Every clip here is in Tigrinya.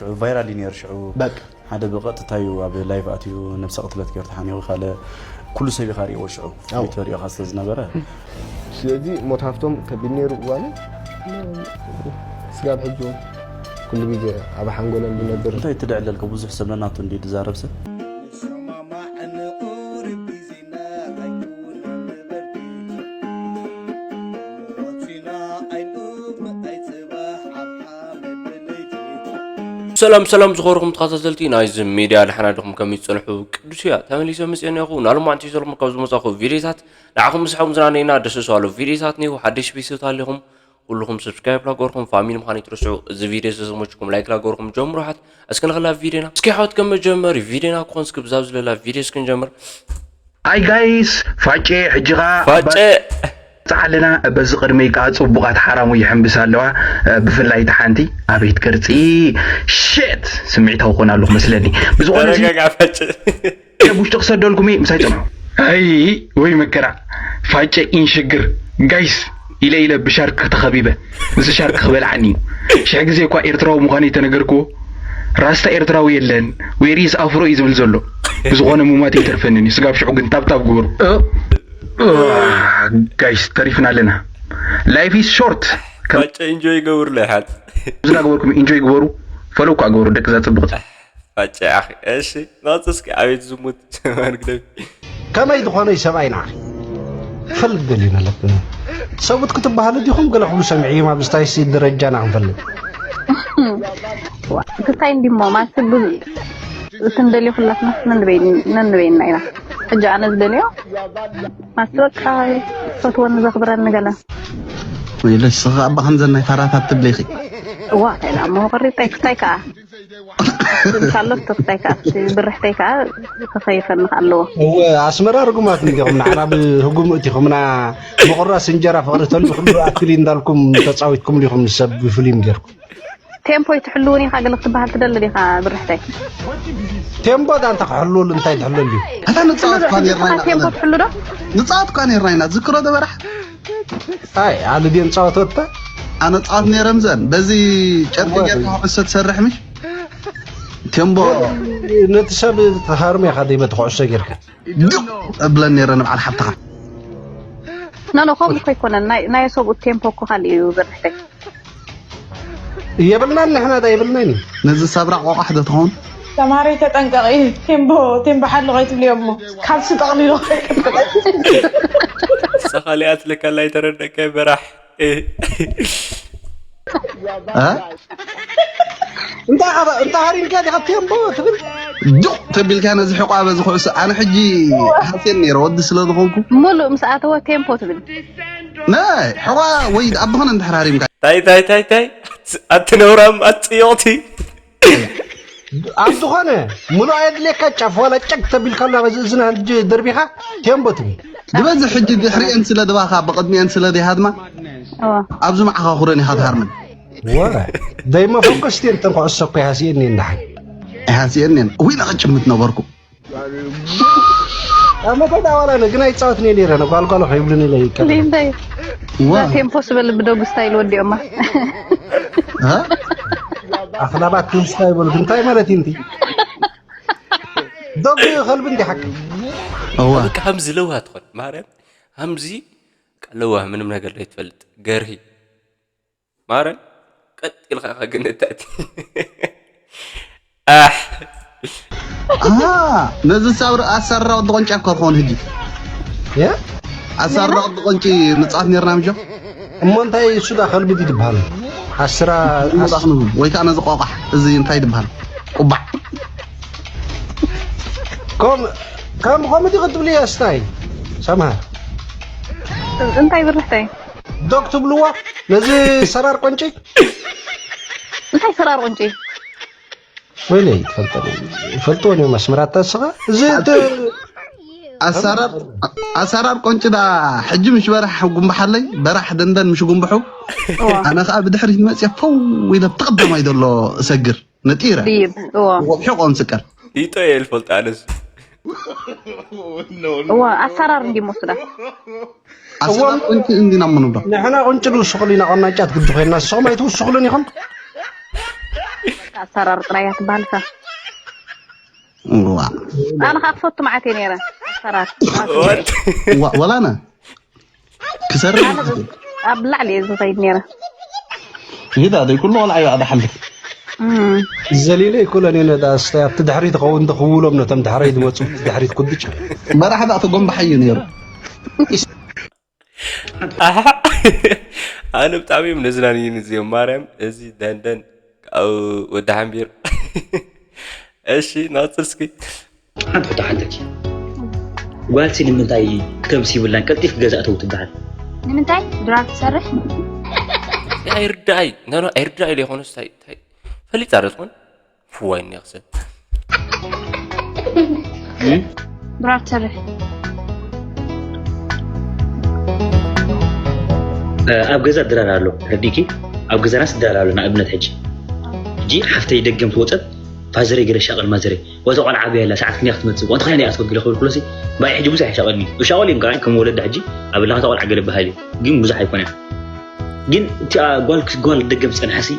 ሽዑ ቫይራል እዩ ነይሩ። ሽዑ በቃ ሓደ ብቐጥታ እዩ ኣብ ላይቭ ኣትዩ ነብሰ ቅትለት ገይሩ ተሓኒቑ። ካልእ ኩሉ ሰብ ኢኻ ርእይዎ ሽዑ ኣዎ። ቪድዮ ሪእኻ ስለ ዝነበረ። ስለዚ ሞት ሃፍቶም ከቢድ ነይሩ እዋኑ። ስጋብ ሕጂ እውን ኩሉ ግዜ ኣብ ሓንጎሎም ዝነብር። እንታይ ትድዕለልካ? ብዙሕ ሰብ ነናቱ እንዲ ዝዛረብ ሰብ። ሰላም ሰላም ዝኸበርኩም ተኸታተልቲ ናይዚ ሚድያ፣ ደሓና ዲኹም? ከመይ ትጸንሑ? ቅዱስ እያ ተመሊሰ መጽኤ እኒኹ። ናሉ ማዕንቲ ዘለኹም ካብ ዝመጻኹ ቪድዮታት ንዓኹም ምስሓኹም ዝናነይና ደስ ዝባሉ ቪድዮታት እኒኹ። ሓደሽ ቤተሰብ ተሃሊኹም ኩልኹም ሰብስክራይብ ላገርኩም፣ ፋሚሊ ምዃን ይትርስዑ። እዚ ቪድዮ ዝተመችኩም ላይክ ላገርኩም ጀምሩ። ሓት እስኪ ንኸላ ቪድዮና እስኪ ሓወት ከም መጀመሪ ቪድዮና ክኾን እስኪ ብዛብ ዝለላ ቪድዮ እስኪ ንጀምር። ኣይ ጋይስ ፋጨ ሕጂ ኸኣ ፋጨ በጽዓ ኣለና። በዚ ቅድመይ ከኣ ጽቡቓት ሓራሙ ይሕምብስ ኣለዋ። ብፍላይ እታ ሓንቲ ኣቤት ቅርጺ ሽት ስምዒታዊ ክኾን ኣለኹ መስለኒ። ብዝኾነ እዚ ተረጋጋ ፋጨ ኣብ ውሽጢ ክሰደልኩም እየ ምሳይ ጸንሑ። ኣይ ወይ መከራ ፋጨ ኢንሽግር ጋይስ ኢለ ኢለ ብሻርክ ተኸቢበ። እዚ ሻርክ ክበልዓኒ እዩ። ሽሕ ግዜ እኳ ኤርትራዊ ምዃነይ ተነገርክዎ ራስታ ኤርትራዊ የለን ዌሪስ ኣፍሮ እዩ ዝብል ዘሎ። ብዝኾነ ሙማት ይተርፈንን እዩ። ስጋብ ሽዑ ግን ታብታብ ግበሩ። እ፣ እ፣ ጋይስ ተሪፍና ኣለና። ላይፍ ኢስ ሾርት። ከም ፋጨ ኢንጆይ ገብርለ ሓት ዝናገበርኩም ኢንጆይ ግበሩ። ፈሎ እኳ ግበሩ ደቂ እዛ ጽብቕቲ። ፋጨ ኣኺ እሺ ናጽ እስኪ ኣቤት ዝሙት ማን ግደፍ ከመይ ዝኾነ እዩ ሰብኣይ ንዓኺ ፈልግ ደልዩ ማለት ሰብኡት ክትበሃሉ ዲኹም ገለ ኩሉ ሰሚዕዮም ኣብ ዝታይሲ ደረጃና ክንፈልግ ክታይ እንዲሞ ማለት ብዙ እቲ እንደልዮ ኩላትና ነንበይና ኢና ሕጂ ኣነ ዝደልዮ ማለት በቃ ፈትወኒ ዘኽብረኒ ገለ ወይለሽ ስኻ ኣባ ከምዘናይ ፋራታት ትብሌኺ እዋ እንታይ ደኣ እሞ ቅሪብታይ ክታይ ከዓ ትንሻሎ ክታይ ከዓ ብርሕተይ ከዓ ክኸይፈኒ ኣለዎ እወ ኣስመራ ርጉማት እንዲኹም ንዓና ብህጉም እቲኹምና ምቑራስ እንጀራ ፍቕሪ ተሉ ኩሉ ኣክል እንዳልኩም ተፃዊትኩም ዲኹም ሰብ ፊልም ጌርኩም ቴምፖ ይትሕልውን ኢኻ ገለ ክትበሃል ትደሊ ዲኻ ብርሕተይ ቴምቦ ዳ እንተ ክሕልወሉ እንታይ ትሕለሉ ኣታ ንፃወት እኳ ኔርና ኢና ቴምፖ ትሕሉ ዶ ንፃወት እኳ ኔርና ኢና ትዝክሮ ዶ በራሕ ኣይ ኣነ ድየ ንፃወት ወጥተ ኣነ ፃወት ነይረ ምዘን በዚ ጨርቂ ጌርካ ኩዕሶ ትሰርሕ ምሽ ቴምቦ ነቲ ሰብ ተሃርም ኢኻ ደይ በቲ ኩዕሶ ጌርካ ዱቕ እብለን ነይረ ንብዓል ሓብትኻ ኖ ኖ ከምኡ እኮ ኣይኮነን ናይ ናይ ሰብኡ ቴምፖ እኮ ካልእ እዩ ብርሕተይ የብልናን ንሕና ዳ የብልናን እዩ ነዚ ሰብራ ቆቋሕ ዶ ትኸውን ተማሪ ተጠንቀቂ ቴምቦ ቴምቦ ሓሉ ከይትብልዮ እሞ ካልሲ ጠቕሊሎ ንስኻ ሊኣ ትልከላ ኣይተረደእካዮ በራሕ እ? እንታይ ሃሪምካ ዲኻ ቴምቦ ትብል ዱቕ ተቢልካ ነዚ ሕቋ በዚ ኩዕሶ ኣነ ሕጂ ሃስየን ነይረ ወዲ ስለ ዝኾንኩ ሙሉእ ምስ ኣተወ ቴምፖ ትብል ናይ ሕቋ ወይ ኣብ ዝኾነ እንድሕር ሃሪምካ ታይ ታይ ታይ ታይ ኣቲ ነውራም ኣቲ ጽዮቕቲ ኣብ ዝኾነ ሙሉእ ኣየድልየካ ጫፍ ዋላ ጨቅ ተቢልካላ በዚ እዝና ሕጂ ደርቢኻ ቴምቦ ትብል ዝበዝሕ ሕጂ ድሕሪአን ስለ ድባኻ ብቕድሚአን ስለ ዘይሃድማ እዋ ኣብዚ መዓኻኹረን ኢኻ ትሃርመን ወረ ደይመፈንኮስቲ እንተን ኩዕሶ እኮ ይሃስየኒ እንዳሓን ኣይሃስየንን እውይ ነቐጭምት ነበርኩ ኣመተ ዳዋላ ግን ኣይፃወትኒ ነይረ ነጓልጓሎ ከይብሉኒ ኢለ ይቀበል ሊንደይ ዋ ቴምፖ ስበል ብደጉ ስታይል ወዲኦማ እ? ኣኽላባት ትውስታ ይበሉ እንታይ ማለት እዩንቲ ዶግ ከልቢ እንዲ ሓቂ እዋ በቃ ከምዚ ለዋህ ትኾን ማርያም ከምዚ በቃ ለዋህ ምንም ነገር ዘይትፈልጥ ገርሂ ማርያም ቀጥ ኢልካ ኢኻ ግን እታእቲ ኣሕ ኣሃ ነዚ ሳብሪ ኣሰራው ድቆንጫ እኮ ትኸውን ህጂ የ ኣሰራው ድቆንጪ ንጻት ነርና ምጆ እሞ እንታይ እሱ ዳ ከልቢ ድዩ ትበሃል ኣስራ ምጻት ወይ ከዓ ነዚ ቆቋሕ እዚ እንታይ ድበሃል ቁባዕ ከም ከም ከምኡ ድዩ ክትብልዮ ስታይ ሰምሃር እንታይ ብርሕተይ ዶክ ትብልዎ ነዚ ሰራር ቆንጪ እንታይ ሰራር ቁንጪ ወይለይ ትፈልጠ ይፈልጥዎ እዮም ኣስመራታ ስኻ እዚ እቲ ኣሰራር ኣሰራር ቆንጭ ዳ ሕጂ ምሽ በራሕ ጉንባሓለይ በራሕ ደንደን ምሽ ጉንብሑ ኣነ ከዓ ብድሕሪት መፅየ ፈው ኢለ ብተቐዳማይ ዘሎ እሰግር ነጢረ ድይብ እዎ ወብሕቆም ስቀር ይጦ እየ ዝፈልጦ ኣነስ እዎ ኣሰራር እንዲ ሞስዳ ኣሰራር ቆንጭ እንዲና ምንብሎ ንሕና ቁንጭ ንውስኽሉ ኢና ቆናጫት ግዲ ኮይና ንስኹም ኣይትውስኽሉን ኢኹም ኣሰራር ጥራይ እያ ትበሃል እሳ። ዋ ኣነ ከዓ ክፈቱ መዓት እየ ነይረ ኣሰራር ዋ- ወላና ክሰርሕ ኣብ ላዕሊ እየ ዝኸይድ ነይረ። ይዳ ደይ ኩሉ ቆልዓ ይባዕዳ ሓልፍ እም። ዘሊለ ይኮነን እየ ነዳ ስታይ ኣብቲ ድሕሪት ኸውን ተኽውሎም ነቶም ድሕረይ ዝመፁ ድሕሪት ኩድጭ መራሕ ዳ ተጎንባሓዩ ነይሩ። ኣሓ፣ ኣነ ብጣዕሚ እዮም ነዝናንይን እዚኦም ማርያም። እዚ ደንደን ካብ ወዲ ሓምቢር። እሺ፣ ንቐፅል እስኪ። ሓንቲ ሕቶ ሓተኪ፣ ጓልሲ ንምንታይ ክተምሲ ይብላን ቀልጢፍ ገዛ እተው ትበሃል? ንምንታይ ድራር ትሰርሕ? ኣይርዳኣይ ነኖ ኣይርዳኣይ ዘይኮነስ እንታይ እንታይ ፈሊጣ ዶ ትኾን? ፍዋይ እኒኣ ክሰብ ድራር ትሰርሕ? ኣብ ገዛ ድራር ኣሎ ረዲኪ፣ ኣብ ገዛናስ ድራር ኣሎ። ንኣብነት ሕጂ ሕጂ ሓፍተይ ደገም ትወፀት ፋዘረይ ገለ ሻቐል ማዘረይ ወተ ቆልዓ ዓብያ ኣላ ሰዓት ክንያ ክትመፅእ ወንተ ኸያ እያ ትወግለ ክብል ኩለሲ ባይ ሕጂ ብዙሕ ይሻቐልኒ እሻቐል እዮም ከዓ ከም ወለዳ ሕጂ ኣብ ላኸታ ቆልዓ ገለ በሃል እዩ ግን ብዙሕ ኣይኮነ ግን እቲ ጓል ጓል ደገም ዝፀንሓሲ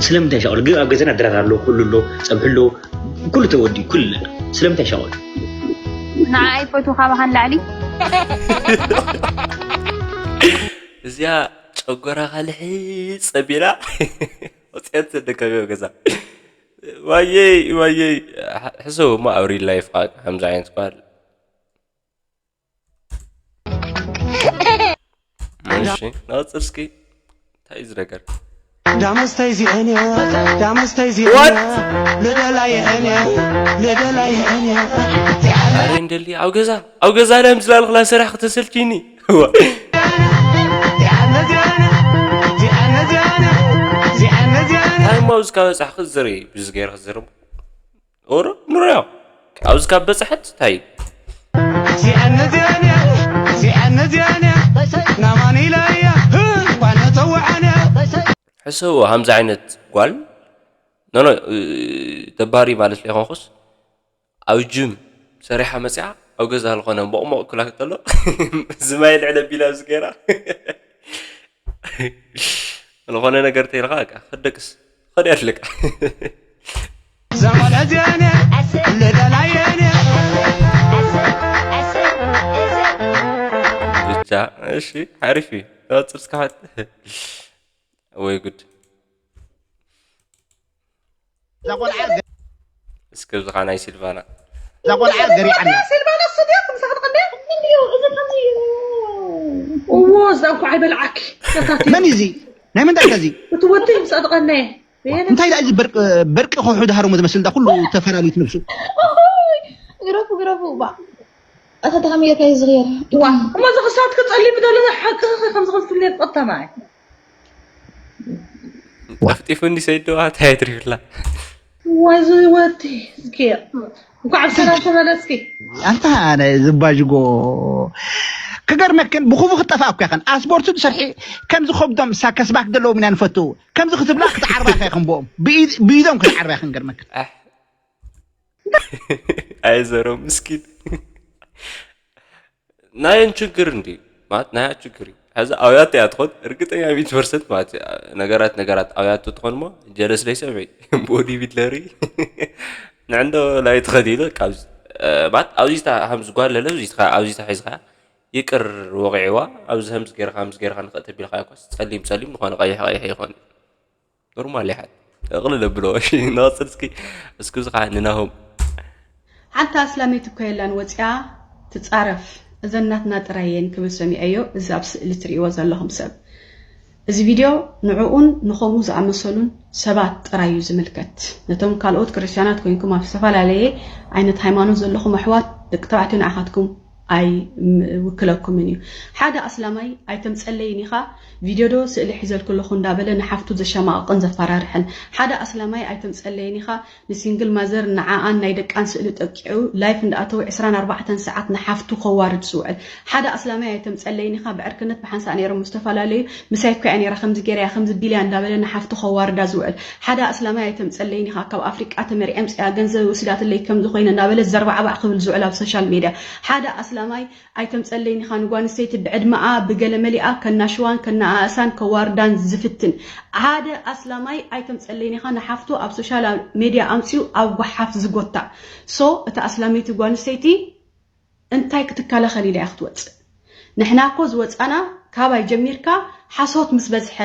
ስለምንታይ ሻቐል ግን ኣብ ገዛና ድራር ኣሎ ኩሉ ኣሎ ፀብሒ ኣሎ ኩሉ ተወዲ ኩሉ ስለምንታይ ሻቐል ንዓይ ፈትውካ ብሃን ላዕሊ እዚኣ ጨጎራኻ ልሕፅ ኣቢላ ወፅያት ዘደከበ ገዛ ዋየይ ዋየይ ሕሰቡ እሞ ኣብ ሪል ላይፍ ከዓ ከምዚ ዓይነት ጓል እሺ ንቐፅል እስኪ እንታይ እዩ እዚ ነገር ዳመስተይ ዚአን ዳመስተይ ዚአን ልደላ የአን ልደላ የአን ኣረ እንደሊ ኣብ ገዛ ኣብ ገዛ ለም ዝላልኽላ ስራሕ ክተሰልችኒ ታይማ ኣብዚ ካብ በፃሕ ክዝር እዩ ብዚ ገይረ ክዝር ኦሮ ንሪኦ ኣብዚ ካብ በፅሐት እንታይ እዩ ዚአን ዚአን ዚአን ዚአን ናማን ኢለያ ኳነ ተውዓነ ሕሰቡ ከምዚ ዓይነት ጓል ኖኖ ተባሪ ማለት ዘይኮንኩስ ኣብ ጅም ሰሪሓ መፅያ ኣብ ገዛ ዝኾነ ሞቕሞቕ ክላ ተሎ ዝማይ ልዕለ ቢላ ኣብዚ ገይራ ዝኾነ ነገር ተይልካ በቃ ከደቅስ ከደ ኣለካ ዘመለዚአን ልደላየን ብቻ እሺ ሓሪፍ እዩ ተወፅር እስካሓት ወይ ጉድ እዛ ቆልዓ እስከ ብዝኻ ናይ ሲልቫና እዛ ቆልዓ ገሪዓና ሲልቫና ስድያ ክምሳኽ ትቐንደ እዎ እዛ ከምዚ እዎ እዛ እንኳ ኣይበልዓኪ መን እዚ ናይ ምንታይ እዚ እቲ ወዲ ምሳእ ትቐነየ እንታይ ዳ እዚ በርቂ ከውሑ ድሃሮሞ ዝመስል ዳ ኩሉ ተፈላሉት ነብሱ ግረፉ ግረፉ ባ ኣታ ተኸሚለካ እዩ ዝኽየር ዋ እሞ እዚ ክሳት ክፀሊም ዘሎ ሓቂ ከምዚ ከምትፍልየት ቀጠማይ ጠፍጢፉ እንዲ ሰይዶ ኣታ የትሪፍላ ዋይ እዚ ወዲ ዝክየር እንኳዕ ብሰላም ተመለስኪ ኣንታ ኣነ ዝባዥጎ ክገርመክን ብክፉ ክጠፋ እኮ ይኸን ኣስፖርቱ ትሰርሒ ከምዚ ከብዶም ሳከስባክ ዘለዎም ኢና ንፈትው ከምዚ ክትብላ ክትዓርባ ከ ከም ብኦም ብኢዶም ክትዓርባ ክንገርመክን ኣይዘሮ ምስኪን ናየን ችግር እንዲ ማለት ናያ ችግር እዩ ሕዚ ኣውያት እያ ትኾን እርግጠኛ ሚት ፐርሰንት ማለት ነገራት ነገራት ኣውያት ትኾን ሞ ጀለስ ለይ ሰብዒ ቦዲ ቢልደሪ ንዕንዶ ላይ ትኸዲሉ ማለት ኣብዚ ከምዚ ጓል ለለ ኣብዚ ሒዝካ ይቅር ወቂዕዋ ኣብዚ ከምዚ ገይርካ ከምዚ ገይርካ ንኽእል ተቢልካ ይኮስ ጸሊም ጸሊም ዝኾነ ቀይሕ ቀይሕ ይኾን ኖርማል ይሓት እቕልል ኣብሎ እሺ ንቐፅል እስኪ እስኪ እዚ ከዓ ንናሆም ሓንቲ ኣስላመይቲ እኮ የላን ወፂኣ ትፃረፍ እዘን ናትና ጥራይ እየን ክብል ሰሚዐዮ እዚ ኣብ ስእሊ ትሪእዎ ዘለኹም ሰብ እዚ ቪድዮ ንዕኡን ንኸምኡ ዝኣመሰሉን ሰባት ጥራይ እዩ ዝምልከት ነቶም ካልኦት ክርስትያናት ኮይንኩም ኣብ ዝተፈላለየ ዓይነት ሃይማኖት ዘለኹም ኣሕዋት ደቂ ተባዕትዮ ንዓኻትኩም ኣይውክለኩምን እዩ ሓደ ኣስላማይ ኣይተምፀለይን ኢኻ ቪድዮ ዶ ስእሊ ሒዘልኩ ኣለኹ እንዳበለ ንሓፍቱ ዘሸማቕቕን ዘፈራርሕን ሓደ ኣስላማይ ኣይተምፀለይን ኢኻ ንሲንግል ማዘር ንዓኣን ናይ ደቃን ስእሊ ጠቂዑ ላይፍ እንዳኣተወ ዕስራን ኣርባዕተን ሰዓት ንሓፍቱ ከዋርድ ዝውዕል ሓደ ኣስላማይ ኣይተምፀለይን ኢኻ ብዕርክነት ብሓንሳእ ነይሮም ዝተፈላለዩ ምሳይ እኮ እያ ነይራ ከምዚ ገይራ እያ ከምዚ ቢልያ እንዳበለ ንሓፍቱ ከዋርዳ ዝውዕል ሓደ ኣስላማይ ኣይተምፀለይን ኢኻ ካብ ኣፍሪቃ ተመርዕየ ምፅኣ ገንዘብ ወሲዳትለይ ከምዚ ኮይነ እንዳበለ ዘርባዕባዕ ክብል ዝውዕል ኣብ ሶሻል ሜድያ ሓደ ኣስላማይ ኣይተምፀለይን ኢኻ ንጓል ኣንስተይቲ ብዕድመኣ ብገለ መሊኣ ከናሽዋን ከና ኣእሳን ከዋርዳን ዝፍትን ሓደ ኣስላማይ ኣይተምፀለይን ኢኻ ንሓፍቱ ኣብ ሶሻል ሜድያ ኣምፅኡ ኣብ ጓሓፍ ዝጎታ። ሶ እታ ኣስላመይቲ ጓል ኣንስተይቲ እንታይ ክትከላኸል ኢላ እያ ክትወፅእ? ንሕና እኮ ዝወፃና ካባይ ጀሚርካ ሓሶት ምስ በዝሐ፣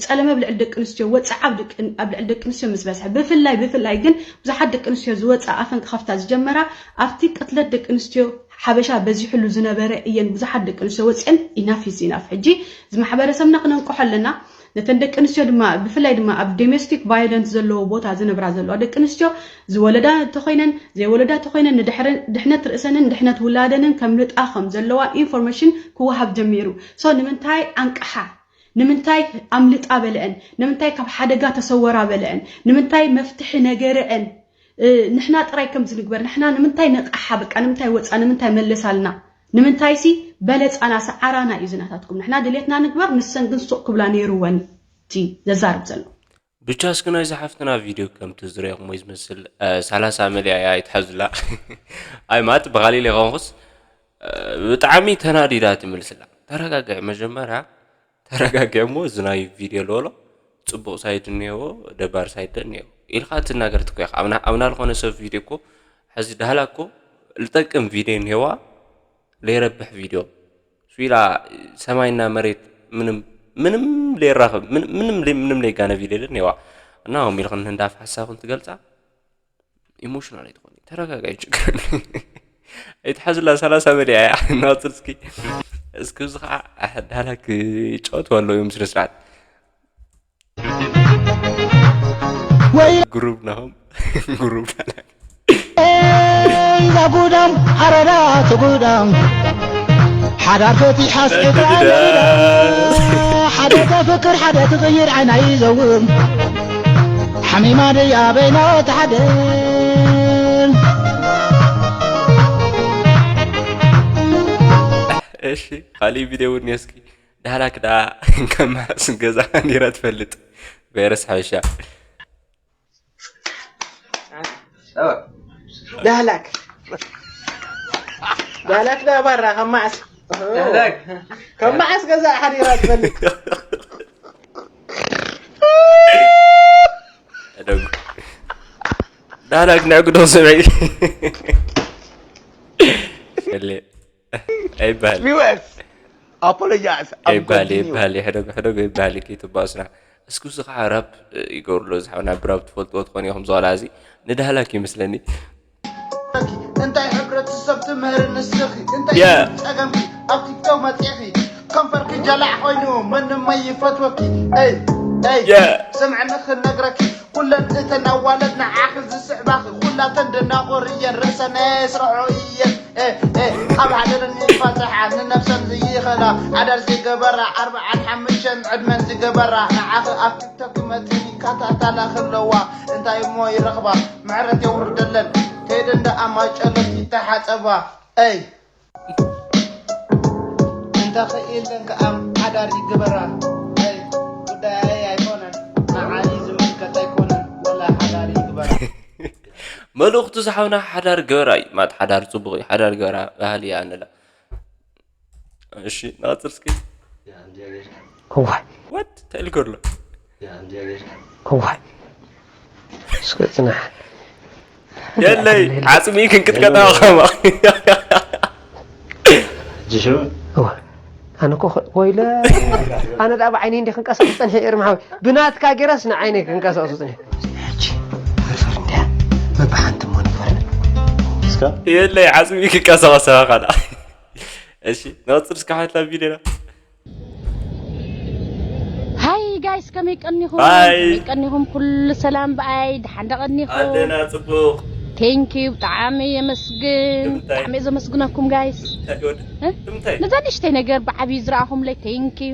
ፀለመ ኣብ ልዕሊ ደቂ ኣንስትዮ፣ ወፅዓ ኣብ ደቂ- ኣብ ልዕሊ ደቂ ኣንስትዮ ምስ በዝሐ፣ ብፍላይ ብፍላይ ግን ብዙሓት ደቂ ኣንስትዮ ዝወፃ ኣፈን ክኸፍታ ዝጀመራ ኣብቲ ቅትለት ደቂ ኣንስትዮ ሓበሻ በዚሕሉ ዝነበረ እየን። ብዙሓት ደቂ ኣንስትዮ ወፅአን ኢናፍ ኢዝ ኢናፍ። ሕጂ እዚ ማሕበረሰብና ክነንቅሖ ኣለና። ነተን ደቂ ኣንስትዮ ድማ ብፍላይ ድማ ኣብ ዶሜስቲክ ቫዮለንስ ዘለዎ ቦታ ዝነብራ ዘለዋ ደቂ ኣንስትዮ ዝወለዳ እንተኾይነን ዘይወለዳ እንተኾይነን ንድሕረ- ድሕነት ርእሰንን ድሕነት ውላደንን ከምልጣ ከም ዘለዋ ኢንፎርሜሽን ክወሃብ ጀሚሩ። ሶ ንምንታይ ኣንቅሓ? ንምንታይ ኣምልጣ በለአን? ንምንታይ ካብ ሓደጋ ተሰወራ በለአን? ንምንታይ መፍትሒ ነገረአን? እ፣ ንሕና ጥራይ ከምዚ ንግበር፣ ንሕና ንምንታይ ነቃሓ፣ በቃ ንምንታይ ወፃ፣ ንምንታይ መለሳልና? ንምንታይሲ በለፃና፣ ሰዓራና እዩ ዝናታትኩም። ንሕና ድሌትና ንግበር፣ ንሰን ግን ሱቕ ክብላ ነይርወን። እቲ ዘዛርብ ዘሎ። ብቻ እስኪ ናይዛ ሓፍትና ቪድዮ ከምቲ ዝረኹሞ ዝመስል፣ እ፣ ሰላሳ መሊኣ እያ ኣይትሓዙላ። ኣይ ማለት ብኻሊል ይኾንኩስ፣ እ፣ ብጣዕሚ ተናዲዳ ትምልስላ። ተረጋግዒ መጀመርያ፣ ተረጋግዒ እሞ እዚ ናይ ቪድዮ ልበሎ። ጽቡቕ ሳይድ እኒሄዎ፣ ደባር ሳይድ እኒሄዎ። ኢልካ ትናገር ትኮ ኢኻ። ኣብና-፣ ኣብና ልኾነ ሰብ ቪድዮ እኮ፣ ሕዚ ዳህላ እኮ ልጠቅም ቪድዮ እኒሄዋ፣ ለይረብሕ ቪድዮ። ሱኢላ ሰማይና መሬት ምንም፣ ምንም ለይራኸብ፣ ምን-፣ ምንም ለይ-፣ ምንም ለይጋነ ቪድዮ እኒሄዋ። እና ሆም ኢልኽን ህንዳፍ ሓሳብን ትገልጻ፣ ኢሞሽናል ኣይትኾኒ። ተረጋጋይ፣ ችግር የለን። ኣይትሓዝላ፣ ሰላሳ መሊኣ እያ። ናጽር እስኪ፣ እስኪ እዚ ኸዓ ዳህላ ክጫወቱ ኣለዉ እዮም ስነ ስርዓት። ወይ ግሩብ ናሆም፣ ግሩብ ዳህላ። እዛ ጉዳም ሓረዳ ትጉዳም፣ ሓዳር ፈቲሓ ስዒዳ ነይራ። ሓደ ተፍቅር ሓደ ትቕይር ዓይና ይዘውር፣ ሓሚማ ድያ በይና ትሓድር። እሺ፣ ካሊእ ቪድዮ እውን እስኪ ዳህላክ ደኣ ከም መሓስ ገዛ ነይራ ትፈልጥ። ቫይረስ ሓበሻ። ዳህላክ። ዳህላክ ደኣ ባራ ከም መዓስ? ዳህላክ። ከም መዓስ ገዛ ሓዲራ ትፈልጥ? ደጉ። ዳህላክ ንዕግዶ ስምዒ። ፈለ። ኣይበሃል። ቪወርስ፣ ኣፖሎጃይዝ፣ I'm ኣይበሃል፣ continue። ኣይበሃል፣ ሕደግ፣ ሕደግ ኣይበሃል፣ ከይትባእሱና። እስኪ እዚ ከዓ ራፕ ይገብርሎ፣ እዚ ሓውና ብራፕ ትፈልጥዎ ትኾኑ ኢኹም፣ ዝዋላ እዚ ንዳህላክ ይመስለኒ። እንታይ ሕብረተሰብ ትምህሪ ንስኺ? እንታይ ያ። እዩ ጸገምኪ? ኣብ ቲክቶክ መጺእኺ፣ ከንፈርኪ ጀላዕ ኮይኑ፣ መንም ኣይፈትወኪ። ኤይ፣ ኤይ፣ ያ። ስምዕኒ ክነግረኪ፣ ኩለን እተን ኣዋልድ ንዓኺ ዝስዕባኺ፣ ኩላተን ደናቑር እየን፣ ርእሰን ኣየስርሖ እየን። ኤ፣ ኤ፣ ኣብ ሓደረን ይፋትሓ፣ ንነብሰን ዝይኸላ፣ ሓዳር ዝገበራ፣ ኣርብዓን ሓሙሽተን ዕድመን ዝገበራ፣ ንዓኺ ኣብ ቲክቶክ መጺ ይከታተላ ከለዋ፣ እንታይ እሞ ይረኽባ? ምሕረት የውርደለን፣ ከይደን ደኣ ማጨሎት ይተሓጸባ። ኤይ፣ እንተኽኢለን ከኣ ሓዳር ይግበራ። ኤይ፣ ጉዳየይ ኣይኮነን፣ ንዓይ ዝምልከት ኣይኮነን፣ ወላ ሓዳር ይግበራ። መልእኽቱ ዝሓውና ሓዳር ግበራ እዩ። ማት ሓዳር ጽቡቕ እዩ። ሓዳር ግበራ ባህሊ እያ ንላ። እሺ፣ ንቐጽል እስኪ። እዋይ። ወት ተልኮሎ። እዋይ። እስከ ጽናሕ። የለይ፣ ዓጽሚ ክንቅጥቀጣ ኸማ። ጅሽሩ? እዋ። ኣነ እኮ ኸ-፣ ኮይለ፣ ኣነ ደኣ ብዓይነይ እንዲየ ክንቀሳቐስ ጸኒሐ፣ ኤርሚ ሓወይ። ብናትካ ገይረስ ንዓይነይ ክንቀሳቐሱ ጸኒሐ። ሕጂ፣ ፍርፍር እንድያ፣ በብሓንቲ እሞ ንግበረን። እስከ? የለይ፣ ዓጽሚ ክንቀሳቐስ ተባኻላ። እሺ፣ ንቐጽል እስከ ሓትላ ቪድዮና። ሃይ ጋይስ፣ ከመይ ቀኒኹም? ሃይ። ከመይ ቀኒኹም? ኩሉ ሰላም ብኣይ፣ ደሓን ዶ ቀኒኹም? ኣለና ጽቡቕ። ቴንክ ዩ፣ ብጣዕሚ የመስግን። ንምንታይ? ብጣዕሚ እየ ዘመስግነኩም ጋይስ። እንታይ ይወድ? እ? ንምንታይ? ነዛ ንእሽተይ ነገር ብዓብዩ ዝረኣኹምለይ ቴንክ ዩ።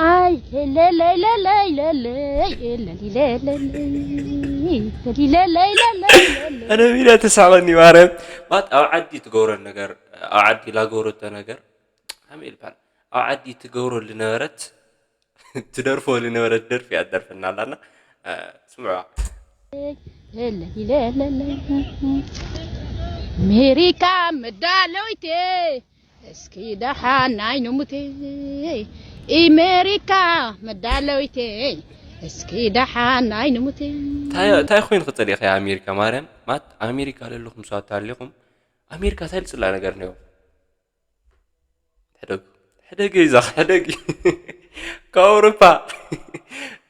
ኣይ፣ ሌለይ፣ ሌለይ፣ ሌለይ፣ ሌለይ፣ ሌለይ፣ ሌለይ፣ ሌለይ። ኣነ ሚዳ ተሳቐኒ ማርያም። ማለት ኣብ ዓዲ ትገብረን ነገር፣ ኣብ ዓዲ ላገብረቶ ነገር፣ ከመይ ይባል? ኣብ ዓዲ ትገብሮ ዝነበረት ትደርፎ ዝነበረት ደርፊ እያ ትደርፈና ኣላና። ስምዑዋ። ሜሪካ መዳለዊቴ እስኪ ደሓን ኣይንሙቴ። ኢሜሪካ መዳለዊቴ እስኪ ደሓን ኣይንሙቴ። እንታይ እንታይ ኮይኑ ክጸሊእኻ ኣሜሪካ ማርያም? ማት ኣሜሪካ ለለኹም ሰባት ኣለኹም። ኣሜሪካ እንታይ ልጽላ ነገር ነው? ሕደግ ሕደግ ይዛኽ ሕደግ ካብ ኣውሮፓ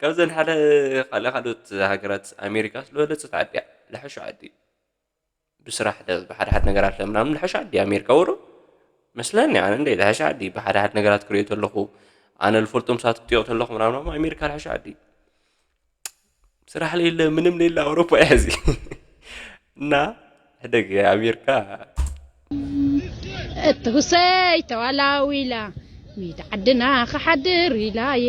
ካብዘን ሓደ ካልእ ካልኦት ሃገራት ኣሜሪካ ዝበለጸት ዓዲ እያ። ልሕሹ ዓዲ እዩ። ብስራሕ ለ ብሓደ ሓደ ነገራት ለ ምናምን ልሕሹ ዓዲ እዩ ኣሜሪካ ውሩ መስለኒ ኣነ እንደ ልሕሹ ዓዲ እዩ። ብሓደ ሓደ ነገራት ክሪኦ ተለኹ ኣነ ልፈልጦም ሰባት ክጥዮ ተለኹ ምናምን ኣሜሪካ ልሕሹ ዓዲ እዩ። ስራሕ ለየለ ምንም ለየለ ኣውሮፓ እያ እዚ እና ሕደግ ኣሜሪካ እትጉሰይ ተዋላዊላ ሚድ ዓድና ክሓድር ኢላየ።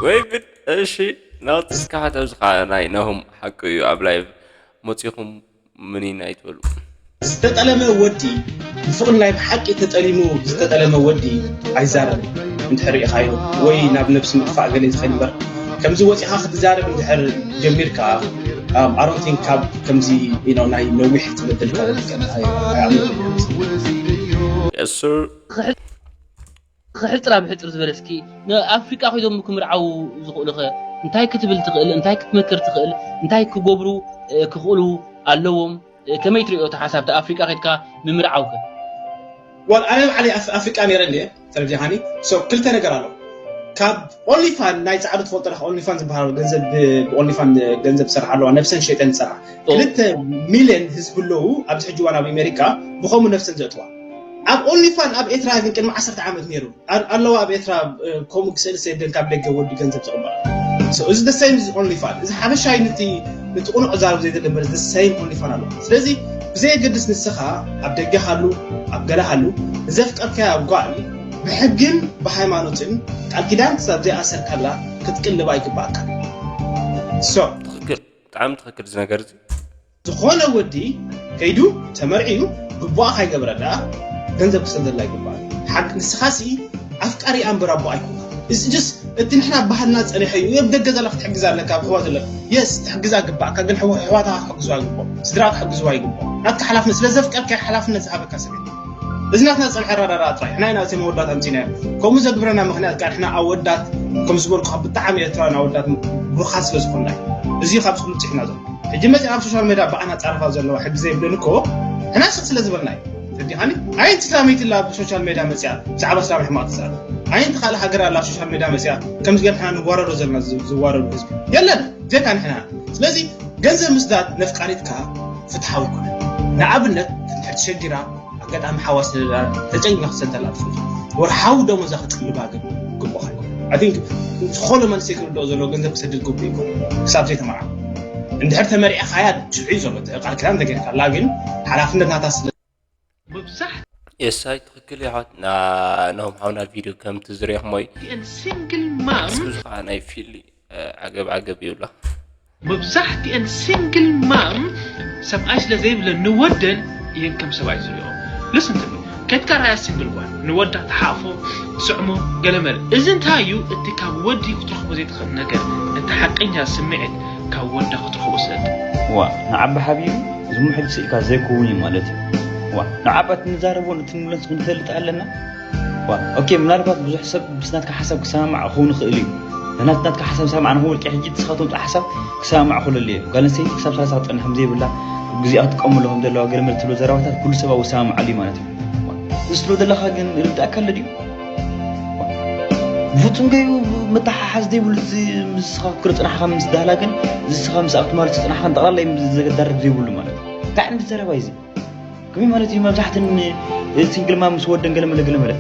ወይ ግን እሺ ናውቲ እስካሓት ኣብዚ ከዓ ናይ ነሆም ሓቂ እዩ ኣብ ላይቭ መፂኹም ምኒን ኣይትበሉ። ዝተጠለመ ወዲ ብፍቕሪ ናይ ብሓቂ ተጠሊሙ ዝተጠለመ ወዲ ኣይዛረብን። እንድሕር ርኢኻዮ ወይ ናብ ነብሲ ምጥፋእ ገለ ዝኸድ እምበር ከምዚ ወፂኻ ክትዛረብ እንድሕር ጀሚርካ ኣሮንቲን ካብ ከምዚ ኢኖ ናይ ነዊሕ ትበደልካ የሱር ክሕፅራ ብሕፅር ዝበለስኪ ንኣፍሪቃ ኮይዶም ክምርዓው ዝኽእሉ ኸ እንታይ ክትብል ትኽእል እንታይ ክትመክር ትኽእል እንታይ ክገብሩ ክኽእሉ ኣለዎም ከመይ ትሪኦ እቲ ሓሳብ እቲ ኣፍሪቃ ከድካ ምምርዓው ከ ዋል ኣነ ባዕለይ ኣፍ- ኣፍሪቃ ነይረ እንድየ ተረዲኻኒ ሶ ክልተ ነገር ኣሎ ካብ ኦንሊፋን ናይ ፃዕዱ ትፈልጦ ዲኻ ኦንሊፋን ዝበሃል ገንዘብ ብኦንሊፋን ገንዘብ ዝሰርሓ ኣለዋ ነብሰን ሸይጠን ዝሰርሓ ክልተ ሚልዮን ህዝቢ ኣለዉ ኣብዚ ሕጂ እዋን ኣብ ኣሜሪካ ብኸምኡ ነብሰን ዘእትዋ ኣብ ኦንሊፋን ኣብ ኤርትራ ግን ቅድሚ ዓሰርተ ዓመት ነይሩ ኣለዋ ኣብ ኤርትራ ከምኡ ክስእል ሰደን ካብ ደገ ወዲ ገንዘብ ዝቕበል እዚ ደሳይም እዚ ኦንሊፋን እዚ ሓበሻይ ነቲ ነቲ ቁኑዕ ዛረብ ዘይደለ እምበር ደሳይም ኦንሊፋን ኣሎ ስለዚ ብዘየገድስ ንስኻ ኣብ ደገ ሃሉ ኣብ ገለ ሃሉ ዘፍቀርካያ ጓል ብሕግን ብሃይማኖትን ቃል ኪዳን ክሳብ ዘይኣሰርካላ ክትቅልባ ይግባእካ so ትኽክል ብጣዕሚ ትኽክል እዚ ነገር እዚ ዝኾነ ወዲ ከይዱ ተመርዕዩ ግቡኣ ካይገበረ ደኣ ገንዘብ ክሰደላ ይግባእ ሓቂ ንስኻሲ ኣፍቃሪ ኣንበር ኣቦ ኣይኮንካ እዚ ጅስ እቲ ንሕና ባህልና ጸኒሐ እዩ ኣብ ደገ ዘላ ክትሕግዝ ኣለካ ኣብ ሕዋ ዘለ የስ ትሕግዛ ግባእካ ግን ሕዋታ ክሕግዝዋ ይግቦ ስድራ ክሕግዝዋ ይግቦ ናትካ ሓላፍነት ስለ ዘፍቀርካ ሓላፍነት ዝሃበካ ሰብ እዚ ናትና ዝጸንሐ ኣረዳድኣ ጥራይ ሕና ኢና እቲ መወዳእታ ኣምጺናዮ ከምኡ ዘግብረና ምኽንያት ከኣ ንሕና ኣወዳት ከም ዝበልኩኻ ብጣዕሚ ኤርትራውያን ኣወዳት ብሩኻት ስለ ዝኾንና እዩ እዚ ካብዚ ክምጽእ ሕና ዘሎ ሕጂ መጺ ኣብ ሶሻል ሜድያ ብኣና ጻረፋ ዘለዋ ሕጊ ዘይብለን እኮ ሕና ስቕ ስለ ዝበልና እዩ ተዲኻኒ ኣየንቲ ስላመይቲ ላ ኣብ ሶሻል ሜድያ መጺኣ ብዛዕባ ስላም ሕማቕ ትዛረብ ኣየንቲ ካልእ ሃገር ኣላ ኣብ ሶሻል ሜድያ መጺኣ ከምዚ ገር ሕና ንዋረዶ ዘለና ዝዋረዱ ህዝቢ የለን ጀካ ንሕና ስለዚ ገንዘብ ምስዳድ ነፍቃሪትካ ፍትሓዊ ይኮነ ንኣብነት ትንሕር ተሸጊራ ኣጋጣሚ ሓዋ ስለላ ተጨንጋ ክሰደላ ትፈቱ ወርሓዊ ደሞዛ ክትቅልባ ግን ግቡኻ ይኮነ I think ዝኾነ መንእሰይ ክርድኦ ዘለዎ ገንዘብ ክሰድድ ግቡ ይኮነ ክሳብ ዘይተመርዓ እንድሕር ተመሪዕኻያ ሽዑ እዩ ዘሎ ቃል ኪዳን ተገርካላ ግን ሓላፍነት ናታ ስለ መብዛሕትአን የሳይ ትኽክል ይሓት ነሆም ሓውና ቪድዮ ከምቲ ዝሪእኹሞ እዩ ሲንግል ማም ብዙ ከዓ ናይ ፊሊ ዓገብ ዓገብ ይብላ መብዛሕትአን ሲንግል ማም ሰብኣይ ስለ ዘይብለን ንወደን እየን ከም ሰብኣይ ዝሪኦ listen to me ከድካ ራያ ሲንግል ጓል ንወዳ ተሓፎ ስዕሞ ገለመለ እዚ እንታይ እዩ እቲ ካብ ወዲ ክትረኽቦ ዘይትኽእል ነገር እቲ ሓቀኛ ስምዒት ካብ ወዳ ክትረኽቦ ስለ ዋ ንዓቢ ሓቢቢ ዝሙሕድ ስኢካ ዘይከውን እዩ ማለት እዩ ዋ ንዓባት ንዛረቦን እቲ ንብሎን ንፈልጥ ኣለና ዋ ኦኬ ምናልባት ብዙሕ ሰብ ምስ ናትካ ሓሳብ ክሰማማዕ ክኸውን ይኽእል እዩ ናት ናትካ ሓሳብ ሰማዕ ንኸ ውልቂ ሕጂ ንስኻቶም ሓሳብ ክሰማማዕ ክእለሉ እዩ ጓል ኣንስተይቲ ክሳብ ሰላሳ ክፀንሕ ከም ዘይብላ ግዜኣ ክትጥቀመሉ ከም ዘለዋ ገለ መለ ትብሎ ዘረባታት ኩሉ ሰብ ኣወሰማምዓሉ እዩ ማለት እዩ እዚ ትብሎ ዘለኻ ግን ርድኣካ ኣሎ ድዩ ብፍጹም ገይሩ መተሓሓዝ ዘይብሉ እዚ ምስኻ ክትክሪ ጽናሕኻ ምስ ዳህላ ግን እዚ ስኻ ምስ ኣክትማሉ ጽናሕኻን ጠቕላላ እዩ ዘዳርግ ዘይብሉ ማለት እዩ እንታይ ዓይነት ዘረባ እዩ እዚ ከመይ ማለት እዩ መብዛሕትን ሲንግል ማም ምስ ወደን ገለ መለ ገለ መለ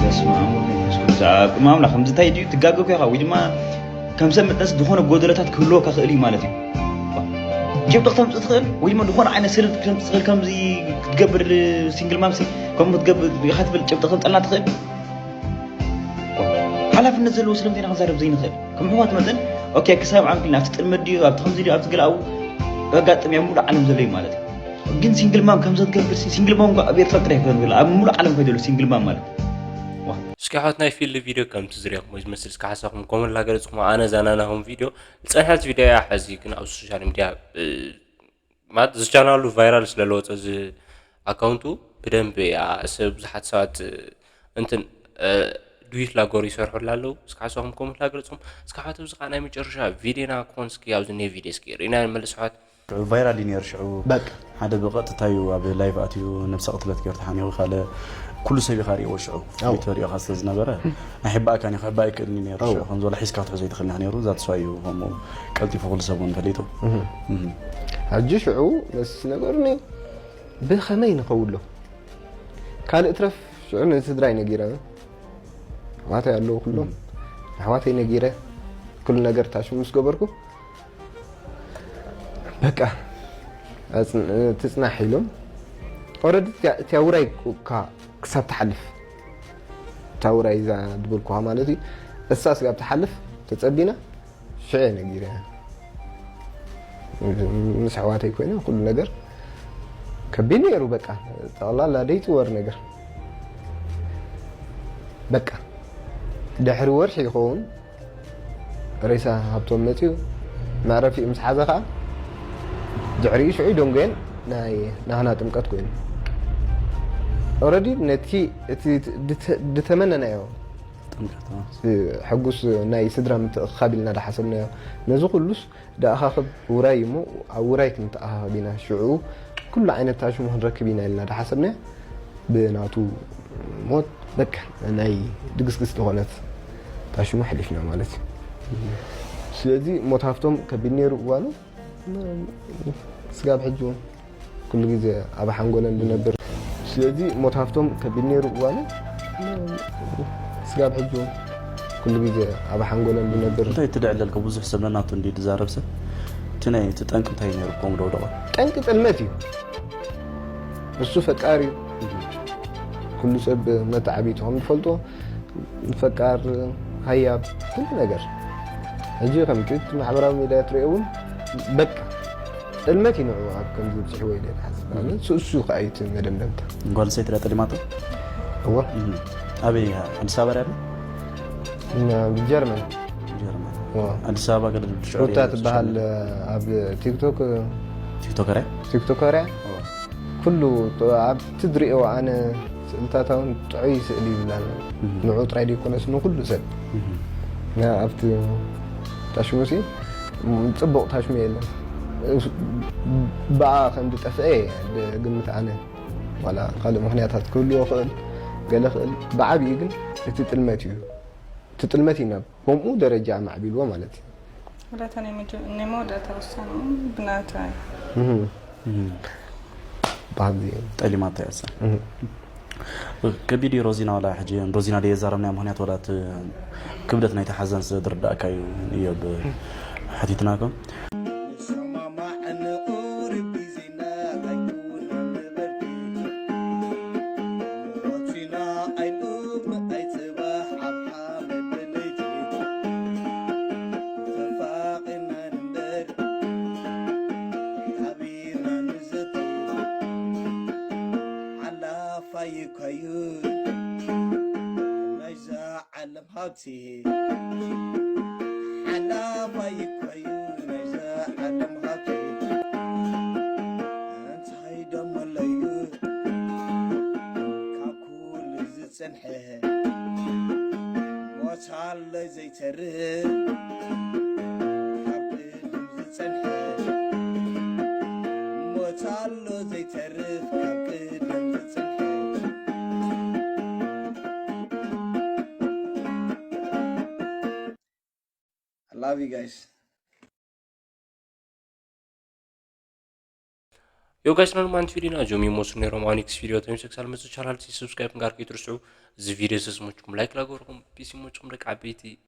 በስመ ኣብ ወወልድ ወመንፈስ ቅዱስ ኣብ ቅድሚ ኣምላኽ ከምዚ እንታይ ድዩ ትጋገ እኮ ኢኻ ወይ ድማ ከም ሰብ መጠንስ ዝኾነ ጎደለታት ክህልወካ ክእል እዩ ማለት እዩ። ጭብጢ ክተምፅእ ትኽእል ወይ ድማ ዝኾነ ዓይነት ስርት ክተምፅእ ትኽእል። ከምዚ ክትገብር ሲንግል ማምሲ ከምኡ ክትገብር ኢኻ ትብል ጭብጢ ክተምፀልና ትኽእል። ሓላፍነት ዘለዎ ስለምንታይ ኢና ክንዛረብ ዘይንኽእል? ከም ኣሕዋት መጠን ኦኬ ክሳብ ዓንክልና ኣብቲ ጥልመት ድዩ ኣብቲ ከምዚ ድዩ ኣብቲ ገለ ኣብኡ ኣጋጥም እያ ሙሉእ ዓለም ዘሎ እዩ ማለት እዩ። ግን ሲንግል ማም ከምዚ ክትገብር ሲንግል ማም ኣብ ኤርትራ ጥራይ ክኸውን ኣብ ሙሉእ ዓለም ከይደሎ ሲንግል ማም ማለት እስኪ ኣሕዋት ናይ ፊልድ ቪድዮ ከምቲ ዝሪኦኹሞ ዝመስል እስኪ ሓሳኹም ኮመንት ላገለፅኹም ኣነ ዛናናኹም ቪድዮ ዝፀንሐት ቪድዮ እያ። ሕዚ ግን ኣብ ሶሻል ሚድያ ማለት ዝቻናሉ ቫይራል ስለለወፀ እዚ ኣካውንቱ ብደንብ እያ ብዙሓት ሰባት እንትን ድዊት ላጎር ይሰርሑላ ኣለዉ። እስኪ ሓሳኹም ኮመንት ላገለፅኹም እስኪ ኣሕዋት ኣብዚ ከዓ ናይ መጨረሻ ቪድዮና ክኾን እስኪ ኣብዚ ነ ቪድዮ እስኪ ርኢና ንመልስ ኣሕዋት። ሽዑ ቫይራል እዩ ነይሩ። ሽዑ በቃ ሓደ ብቐጥታ እዩ ኣብ ላይቭ ኣትዩ ነብሰ ቅትለት ገይሩ ተሓኒቑ ካለ ኩሉ ሰብ ኢኻ ሪእዎ። ሽዑ ቪድዮ ሪኦኻ ስለ ዝነበረ ኣይሕባእካን እዩ ክሕባእ ኣይክእልን እዩ ነይሩ። ሽዑ ከም ዝበሎ ሒዝካ ክትሕዞ ኣይትኽእልን ኢኻ ነይሩ። ዛትስ ዋይ እዩ ከምኡ ቀልጢፉ ኩሉ ሰብ እውን ፈሊጡ። ሕጂ ሽዑ መስ ነገሩኒ ብኸመይ ንኸውሎ ካልእ ትረፍ ሽዑ ንስድራይ ነጊረ ኣሕዋተይ ኣለዉ ኩሎም ኣሕዋተይ ነጊረ ኩሉ ነገር ታሽሙ ምስ ገበርኩ በቃ ትፅናሕ ኢሎም ኦረዲ እቲያ ውራይ ክሳብ ትሓልፍ እታ ውራይ እዛ ድበልኩኻ ማለት እዩ እሳ ስጋብ ትሓልፍ ተፀቢና ሽዐ ነጊረ ምስ ኣሕዋተይ ኮይነ ኩሉ ነገር ከቢድ ነይሩ በቃ ጠቕላላ ደይፅወር ነገር በቃ ድሕሪ ወርሒ ይኸውን ሬሳ ሃብቶም መፅኡ መዕረፊኡ ምስ ሓዘ ከዓ ድሕሪኡ ሽዑ ደንጎየን ናይ ናህና ጥምቀት ኮይኑ ኦረዲ ነቲ እቲ ድተመነናዮ ሕጉስ ናይ ስድራ ምትእኻብ ኢልና ዳሓሰብናዮ ነዚ ኩሉስ ዳኣኻኽብ ውራይ እሞ ኣብ ውራይ ክንተኣኻኸብ ኢና ሽዑ ኩሉ ዓይነት ታሽሙ ክንረክብ ኢና ኢልና ዳሓሰብናዮ ብናቱ ሞት በቃ ናይ ድግስግስ ዝኾነት ታሽሙ ሓሊፍና ማለት እዩ ስለዚ ሞት ሃፍቶም ከቢድ ነይሩ እዋኑ ስጋብ ሕጂ እውን ኩሉ ግዜ ኣብ ሓንጎለን ዝነብር ስለዚ ሞት ሃፍቶም ከቢድ ነይሩ እዋኑ ስጋብ ሕጂ እውን ኩሉ ግዜ ኣብ ሓንጎለን ዝነብር እንታይ ትድዕለልከ ብዙሕ ሰብ ነናቱ እንዲ ዝዛረብ ሰብ እቲ ናይ እቲ ጠንቂ እንታይ ነይሩ ኮም ደውደቆ ጠንቂ ጥልመት እዩ እሱ ፈቃር እዩ ኩሉ ሰብ መተዓቢቱ ከም ዝፈልጦ ፈቃር ሃያብ ኩሉ ነገር ሕጂ ከምቲ ማሕበራዊ ሚድያ ትሪኦ እውን በቃ ጥልመት እዩ ንዑ ኣብ ከም ዝብፅሕዎ ኢለ ዝሓስብ ኣነ እሱ እሱ ከዓ እዩ እቲ መደምደምታ ጓል ሰይቲ ዳ ጠሊማቶ እወ ኣበይ ኣዲስ ኣበባ ዳ ጀርመን ጀርመን ኣዲስ ኣበባ ገለ ሽዑ ሩታ ትበሃል ኣብ ቲክቶክ ቲክቶከርያ ቲክቶከርያ ኩሉ ኣብቲ ዝሪኦ ኣነ ስእልታታ እውን ጥዑይ ስእሊ ይብላ ንዑ ጥራይ ዘይኮነስ ንኩሉ ሰብ ኣብቲ ታሽሙሲ ፅቡቕ ታሽሙ የለን ብኣ ከም ዝጠፍአ ግምት ኣነ ዋላ ካልእ ምክንያታት ክህልዎ ክእል ገለ ክእል ብዓብዩ ግን እቲ ጥልመት እዩ እቲ ጥልመት እዩ ናብ ከምኡ ደረጃ ኣማዕቢልዎ ማለት እዩ ولكن نموذج السنة بناتي ባህዚ ጠሊማታ እያ እሳ ከቢድ እዩ ሮዚና ዋላ ሕጂ ሮዚና ደየ ዛረብናያ ምክንያት ዋላ ክብደት ናይቲ ሓዘን ስለ ዝርዳእካ እዩ እዮብ ሓቲትናካ ዓለም ሃብቲ ሓላፋይ እኮ እዩ ናይዛ ዓለም ሃብቲ እንታይ ደሞ ኣለዩ ካብ ኩሉ ዝጸንሐ ሞት ኣሎ ዘይተርፍ ካብ ቅድም ዝጸንሐ ሞት ኣሎ ዘይተርፍ ካብ ቅድም ዝጸንሐ I love you guys. Yo guys, none man video na jomi mosu nero manix video time sexual message channel si subscribe ngar ki trusu zi video ses muchkum like la gorkum pisi muchkum rek abiti